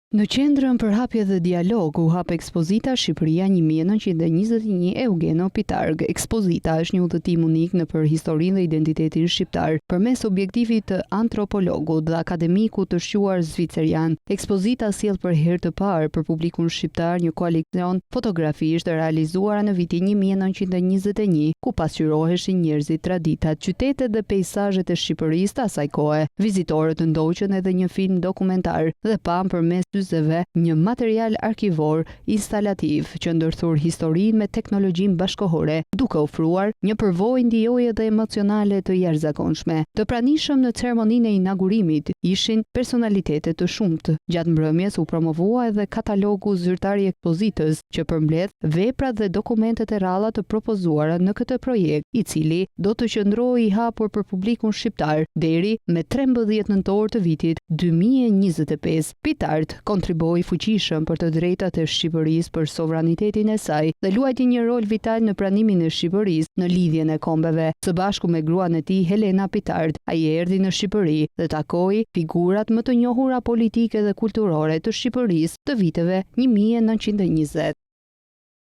Në Qendrën për Hapje dhe Dialog u hap ekspozita Shqipëria 1921 Eugenio Pitarch. Ekspozita është një udhëtim unik nëpër historinë dhe identitetin shqiptar, përmes objektivit të antropologut dhe akademikut të shquar zvicerian. Ekspozita sjell për herë të parë për publikun shqiptar një koleksion fotografish të realizuara në vitin 1921, ku pasqyroheshin njerëzit, traditat, qytetet dhe peisazhet e Shqipërisë të asaj kohe. Vizitorët ndoqën edhe një film dokumentar dhe panë përmes syzeve një material arkivor instalativ që ndërthur historinë me teknologjinë bashkëkohore, duke ofruar një përvojë ndijoje dhe emocionale të jashtëzakonshme. Të pranishëm në ceremoninë e inaugurimit ishin personalitete të shumtë. Gjatë mbrëmjes u promovua edhe katalogu zyrtar i ekspozitës, që përmbledh veprat dhe dokumentet e rralla të propozuara në këtë projekt, i cili do të qëndrojë i hapur për publikun shqiptar deri me 13 nëntor të vitit 2025. Pitarch kontribuoi fuqishëm për të drejtat e Shqipërisë për sovranitetin e saj dhe luajti një rol vital në pranimin e Shqipërisë në Lidhjen e Kombeve. Së bashku me gruan e tij Helena Pitarch, ai erdhi në Shqipëri dhe takoi figurat më të njohura politike dhe kulturore të Shqipërisë të viteve 1920.